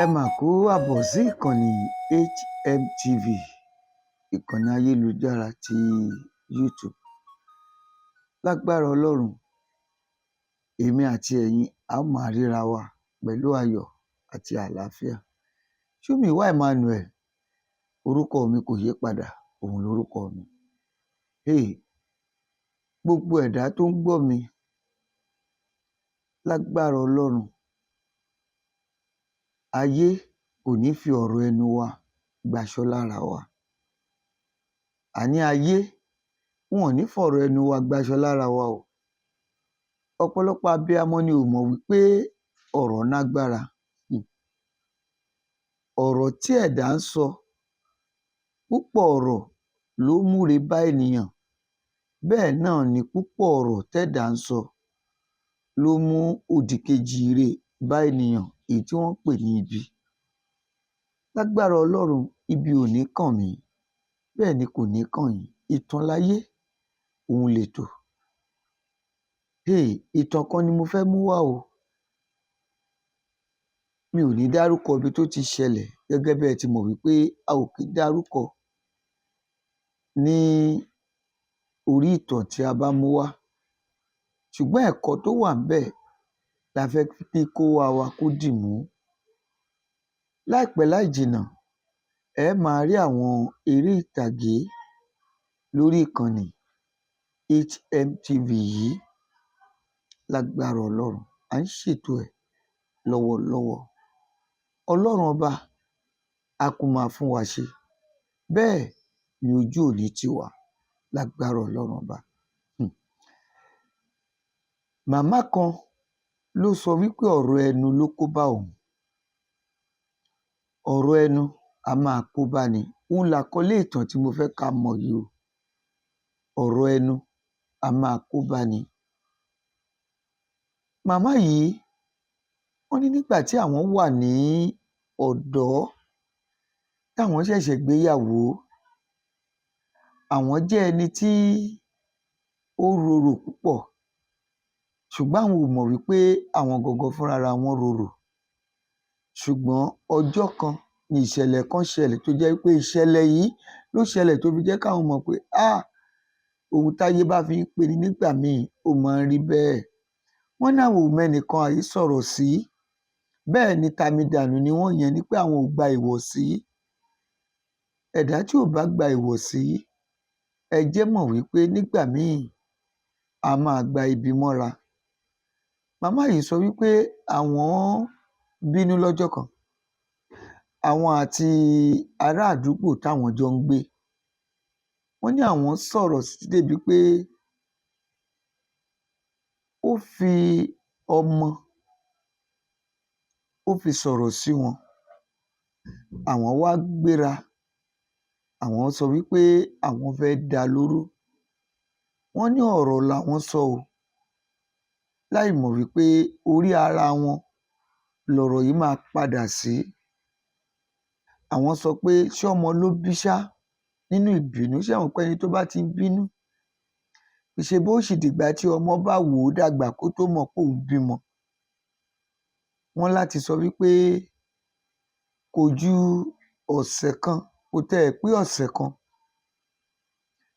Ẹ mà kú àbọ̀ sí ìkànnì HMTV, ìkànnì ayélujára ti YouTube. Lágbára Ọlọ́run, èmi àti ẹ̀yin a ó máa ríra wa pẹ̀lú ayọ̀ àti àlàáfíà. Ṣómìíwá Emmanuel, orúkọ mi kò yí padà, òun lorúkọ mi. Hey, gbogbo ẹ̀dá tó ń gbọ́ mi, lágbára Ọlọ́run, ayé kò ní fi ọ̀rọ̀ ẹnu wa gbaṣọ lára wa. Àní ayé, wọn ò ní fọ̀rọ̀ ẹnu wa gbaṣọ lára wa o. Ọ̀pọ̀lọpọ̀ abiyamọ ni ò mọ̀ wípé ọ̀rọ̀ nágbára. Ọ̀rọ̀ tí ẹ̀dá ń sọ, púpọ̀ ọ̀rọ̀ ló múre bá ènìyàn, bẹ́ẹ̀ náà ni púpọ̀ ọ̀rọ̀ tẹ́dàá ń sọ ló mú òdìkejì ire bá ènìyàn, èyí tí wọ́n ń pè ní ibi. Lágbára Ọlọ́run, ibi ò ní kàn mí, bẹ́ẹ̀ ni kò ní kàn yín. Ìtàn láyé, òun lètò. Hey, ìtàn kan ni mo fẹ́ mú wá o. Mi ò ní dárúkọ ibi tó ti ṣẹlẹ̀, gẹ́gẹ́ bí ẹ ti mọ̀ wípé a ò kí dárúkọ ní orí ìtàn tí a bá mú wá. Ṣùgbọ́n ẹ̀kọ́ tó wà ńbẹ̀ la fẹ́ kí kówá wa kó dì mú. Láìpẹ́ láì jìnà, ẹ máa rí àwọn eré ìtàgé lórí ìkànnì HMTV yìí lágbára Ọlọ́run. À ń ṣètò ẹ̀ lọ́wọ́lọ́wọ́. Ọlọ́run Ọba á kú máa fún wa ṣe. Bẹ́ẹ̀ ni ojú ò ní tì wá lágbára Ọlọ́run Ọba. Màmá kan ló sọ wípé ọ̀rọ̀ ẹnu ló kó bá òun. Ọ̀rọ̀ ẹnu a máa kó bá ni. Òun làkọlé ìtàn tí mo fẹ́ ká mọ̀ yìí o. Ọ̀rọ̀ ẹnu a máa kó bá ni. Màmá yìí, wọ́n ní nígbà tí àwọn wà ní ọ̀dọ́, táwọn ṣẹ̀ṣẹ̀ gbéyàwó, àwọn jẹ́ ẹni tí ó rorò púpọ̀, ṣùgbọ́n àwọn ò mọ̀ wípé àwọn gangan fúnra wọn rorò. Ṣùgbọ́n ọjọ́ kan ni ìṣẹ̀lẹ̀ kan ṣẹlẹ̀ tó jẹ́ pé ìṣẹ̀lẹ̀ yìí ló ṣẹlẹ̀ tó fi jẹ́ káwọn mọ̀ pé, ah, ohun táyé bá fi ń peni nígbà míì, ó máa ń rí bẹ́ẹ̀. Wọ́n ní àwọn ò mẹ́nìkan àhesọ̀rọ̀ sí. Bẹ́ẹ̀ ni tàmí-dànù ni wọ́n, yẹn ni pé àwọn ò gba ìwọ̀sí. Ẹ̀dá tí ò bá gba ìwọ̀sí, ẹ jẹ́ mọ̀ wípé nígbà míì a máa gba ibi mọ́ra. Màmá yìí sọ wípé àwọn bínú lọ́jọ́ kan, àwọn àti ará àdúgbò táwọn jọ ń gbé. Wọ́n ní àwọn sọ̀rọ̀ títí débi pé ó fi ọmọ, ó fi sọ̀rọ̀ sí wọn. Àwọn wá gbéra, àwọn sọ wípé àwọn fẹ́ dá lóró. Wọ́n ní ọ̀rọ̀ làwọn sọ o, láì mọ̀ wípé orí ara wọn lọ̀rọ̀ yìí máa padà sí. Àwọn sọ pé ṣọ́mọ ló bí ṣá nínú ìbínú. Ṣé ẹ mọ̀ pé ẹni tó bá ti ń bínú, ṣe bó sì dìgbà tí ọmọ bá wò ó dàgbà kó tó mọ̀ pé òun bímọ. Wọ́n láti sọ wípé kò ju ọ̀sẹ̀ kan, kò tẹ́ ẹ̀ pé ọ̀sẹ̀ kan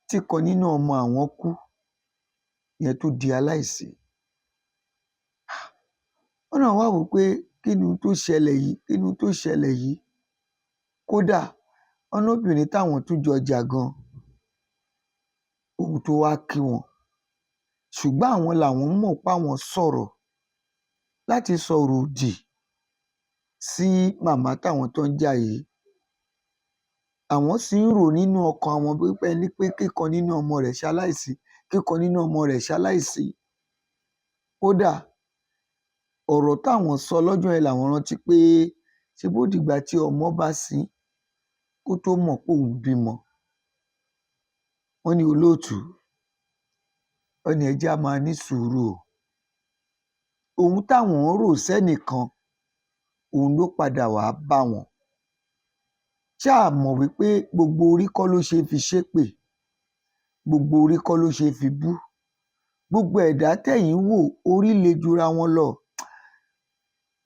tí kan nínú ọmọ àwọn kú, ìyẹn tó di aláìsí. Wọ́n náà wá wò ó pé kí ni ohun tó ṣẹlẹ̀ yìí, kí ni ohun tó ṣẹlẹ̀ yìí? Kódà wọ́n lóbìnrin táwọn tún jọ jà gan, òun tó wá kí wọn. Ṣùgbọ́n àwọn làwọn mọ̀ páwọn sọ̀rọ̀ láti sọ̀rọ̀ òdì sí màmá táwọn tó ń jà yìí. Àwọn sì ń rò nínú ọkàn àwọn pé ẹni pé kíkan nínú ọmọ rẹ̀ ṣaláìsí, kíkan nínú ọmọ rẹ̀ ṣaláìsí. Kódà ọ̀rọ̀ táwọn sọ lọ́jọ́ yẹn làwọn rántí pé ṣe bó dìgbà tí ọmọ bá sín kó tó mọ̀ pé òun bímọ. Wọ́n ní olóòtú, wọ́n ní ẹ jẹ́ á máa ní sùúrù o. Ohun táwọn ń rò sẹ́nìkan, òun ló padà wàá bá wọn. Ṣáà mọ̀ wípé gbogbo orí kọ́ ló ṣe é fi ṣépè, gbogbo orí kọ́ ló ṣe é fi bú. Gbogbo ẹ̀dá tẹ̀yin ń wò, orí le jura wọn lọ.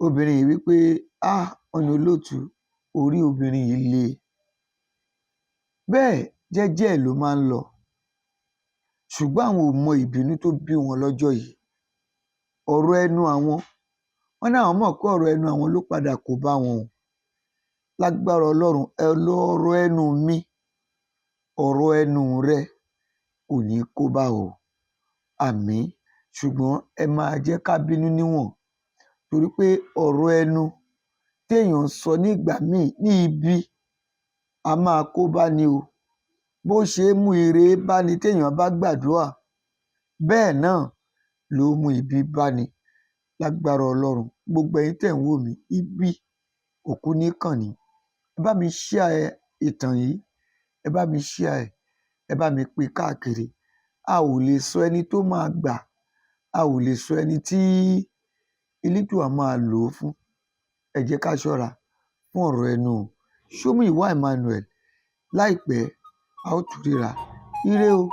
Obìnrin yìí wípé, ah, wọ́n ní olóòtú, orí obìnrin yìí le. Bẹ́ẹ̀ jẹ́jẹ́ ẹ̀ ló máa ń lọ, ṣùgbọ́n àwọn ò mọ ìbínú tó bí wọn lọ́jọ́ yìí. Ọ̀rọ̀ ẹnu àwọn, wọ́n ní àwọn mọ̀ pé ọ̀rọ̀ ẹnu àwọn ló padà kó bá wọn o. Lágbára Ọlọ́run, ẹ lọ́rọ̀ ẹnu mi, ọ̀rọ̀ ẹnu rẹ kò ní kó bá o. Àmín. Ṣùgbọ́n ẹ máa jẹ́ ká bínú níwọ̀n, torí pé ọ̀rọ̀ ẹnu téèyàn ń sọ nígbà míì ní ibi a máa kó bá ni o. Bó ṣe é mú ire bá ni téèyàn bá gbàdúrà, bẹ́ẹ̀ náà ló mú ibi bá ni. Lágbára Ọlọ́run, gbogbo ẹ̀yin tẹ́ ń wò mí, ibi kò kú ní kàn ní. Ẹ bá mi share ìtàn yìí, ẹ bá mi share ẹ̀, ẹ bá mi pín káàkiri. A ò lè sọ ẹni tó máa gbà, a ò lè sọ ẹni tí Elédùà máa lò ó fún. Ẹ jẹ́ ká ṣọ́ra fún ọ̀rọ̀ ẹnu o. Ṣómùyíwá Emmanuel, láìpẹ́ a ó tún ríra. Ire o.